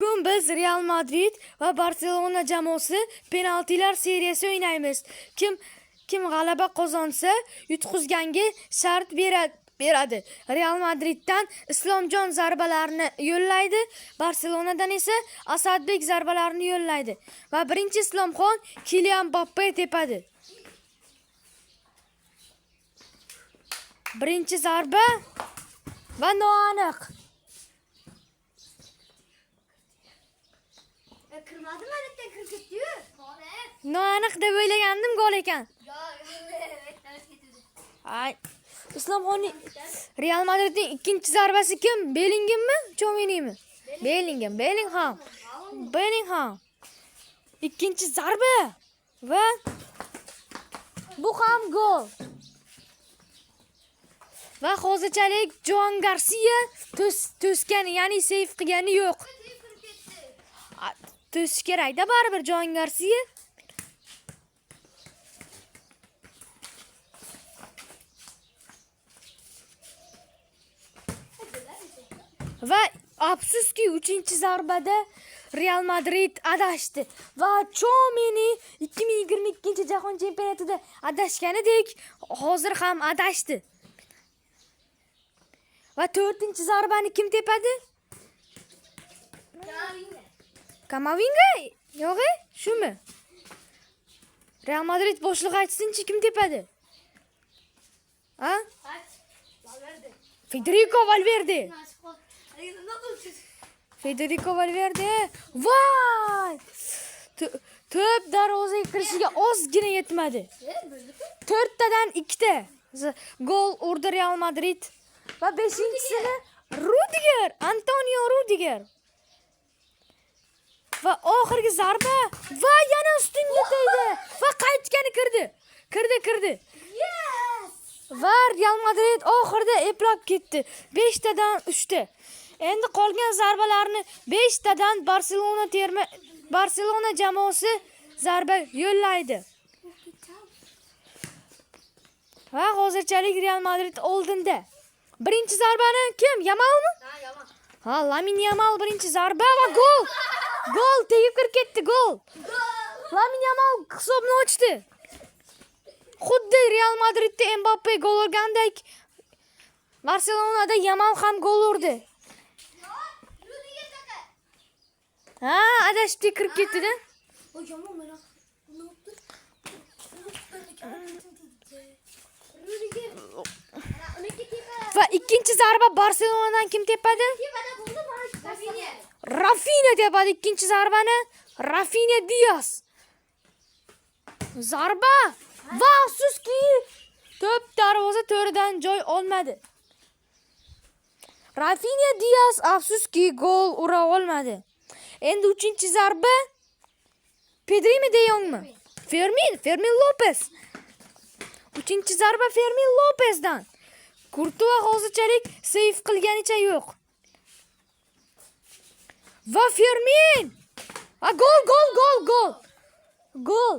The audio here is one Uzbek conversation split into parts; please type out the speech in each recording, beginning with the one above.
Bugun biz Real Madrid va Barselona jamoasi penaltilar seriyasi o'ynaymiz. Kim g'alaba qozonsa, yutqizganga shart beradi. Real Madriddan Islomjon zarbalarni yo'llaydi, Barselonadan esa Asadbek zarbalarni yo'llaydi. Va birinchi Islomxon Kilian Mbappe tepadi. Birinchi zarba va noaniq. Kirmadi mı? Erken kirib ketdi-yu. Noaniq deb o'ylagandim, gol ekan. Ay, Islomxonning Real Madridning ikkinchi zarbasi kim? Bellinghammi, Chouamenimi? Bellingham, Bellingham. Bellingham. Ikkinchi zarba va bu ham gol. Va hozirchalik Joan Garcia to'sgani, ya'ni seyf qilgani yo'q. To'sish kerakda baribir Joan Garcia. Va afsuski 3-zarbada Real Madrid adashdi va Chouameni 2022-jahon chempionatida adashganidek hozir ham adashdi. Va 4-zarbani kim tepadi? Kamavinga? Yo'q, shumi? Real Madrid boshlig'i aytsinchi, kim tepadi? Ha? Federico Valverde. Federico Valverde. Voy! To'p darvozaga kirishiga ozgina yetmadi. 4tadan 2ta gol urdi Real Madrid. Va 5-chisini Rudiger, Antonio Rudiger. Va oxirgi zarba va yana ustunga tegdi va qaytgani kirdi. Kirdi. Yes! Va Real Madrid oxirida eplab ketdi. 5tadan 3ta. Endi qolgan zarbalarni 5tadan Barselona jamoasi zarba yo'llaydi. Va hozirchalik Real Madrid oldinda. Birinchi zarbani kim? Yamalmi? Ha, Yamal. Ha, Lamin Yamal birinchi zarba va gol. Gol tegib kirib ketdi, gol. Lamin Yamal hisobni ochdi. Xuddi Real Madridda Mbappe gol urgandek Barselonada Yamal ham gol urdi. Ha, adashib kirib ketdi-da. Va ikkinchi zarba Barselonadan kim tepadi? Rafinha tepadi ikkinchi zarbani. Rafinha Diaz. Zarba va afsuski to'p darvoza to'ridan joy olmadi. Rafinha Diaz afsuski gol ura olmadi. Endi 3-zarba Pedrimi De Jongmi? Fermin Lopez. 3-zarba Fermin Lopezdan. Kurtua hozirchalik seyf qilganicha yo'q. Va Fermin! Ha, gol, gol, gol, gol. Gol.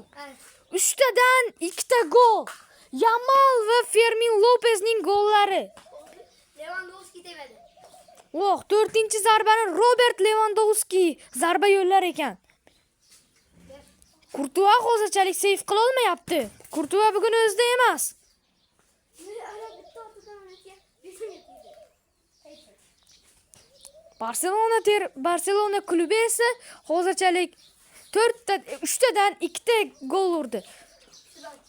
3tadan 2ta gol. Yamal va Fermin Lopezning gollari. Lewandowski tepadi. Oh, 4-zarbani Robert Lewandowski zarba yo'llar ekan. Kurtua hozirchalik seyf qila olmayapti. Kurtua bugun o'zida emas. Barselona klubi esa hozirchalik 3tadan 2ta gol urdi.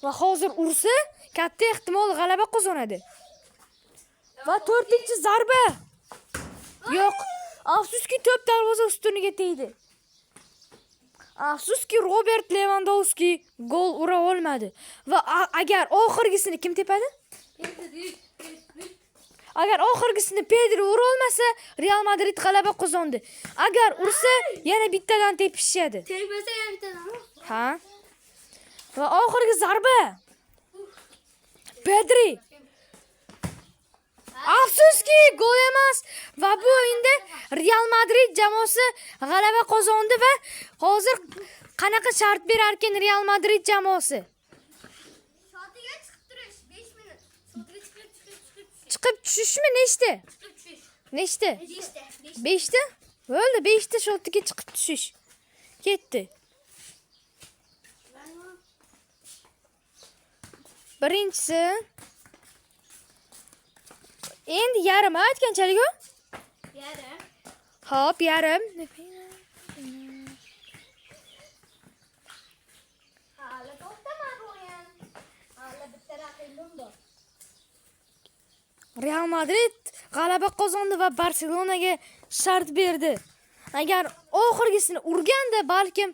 Va hozir ursa, katta ehtimol g'alaba qozonadi. Va 4-zarba. Yo'q, afsuski to'p darvoza ustuniga tegdi. Afsuski Robert Lewandowski gol ura olmadi. Va agar oxirgisini kim tepadi? Agar oxirgisini Pedri ura olmasa, Real Madrid g'alaba qozondi. Agar ursa, yana bittadan tepishadi. Tepmasa yana bittadan. Ha. Va oxirgi zarba. Pedri. Afsuski gol emas va bu o'yinda Real Madrid jamoasi g'alaba qozondi va hozir qanaqa shart berarkin Real Madrid jamoasi? Soatiga chiqib turish 5 minut. Soatiga chiqib Chiqib tushishmi nechta? Chiqib tushish. Nechta? 5ta. 5ta? Bo'ldi, 5 ta shotiga chiqib tushish. Ketdi. Birinchisi. Endi yarim aytganchalik u? Yarim. Hop, yarim. Hali to'xtamadi o'yin. Hali bitta raqibim bor. Real Madrid g'alaba qozondi va Barselonaga shart berdi. Agar oxirgisini urganda balkim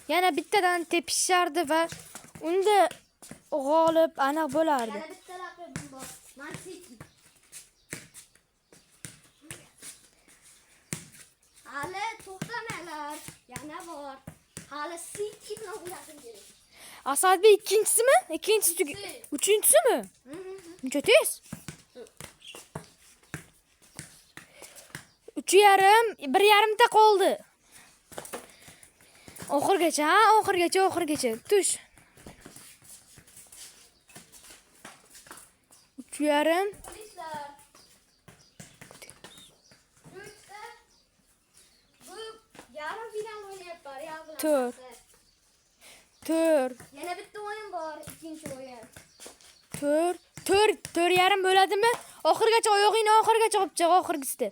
yana bittadan tepishardi va unda g'olib aniq bo'lardi. Yana bitta raqibim bor. Man City. Hali to'xtamanglar. Yana bor. Hali City bilan o'ynashim kerak. Asadbek ikkinchisimi? Ikkinchisi uchinchisimi? Uncha tez. 3.5, 1.5 ta qoldi. Oxirgacha, ha, oxirgacha, oxirgacha. Tush. 3.5. Polislar. Uchta. Bu yarim final o'ynayapti Real bilan. To'rt. 4, Yana bitta o'yin bor, ikkinchi o'yin. 4, 4, 4.5 bo'ladimi? Oxirgacha oyog'ingni oxirgacha olib chiq, oxirgisida.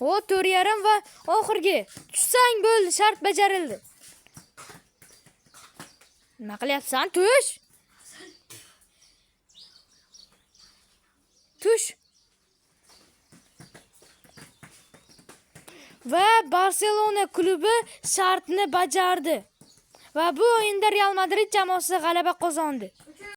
O 4.5 va oxirgi. Tushsang bo'ldi, shart bajarildi. Nima qilyapsan? Tush. Tush. Va Barselona klubi shartni bajardi. Va bu o'yinda Real Madrid jamoasi g'alaba qozondi.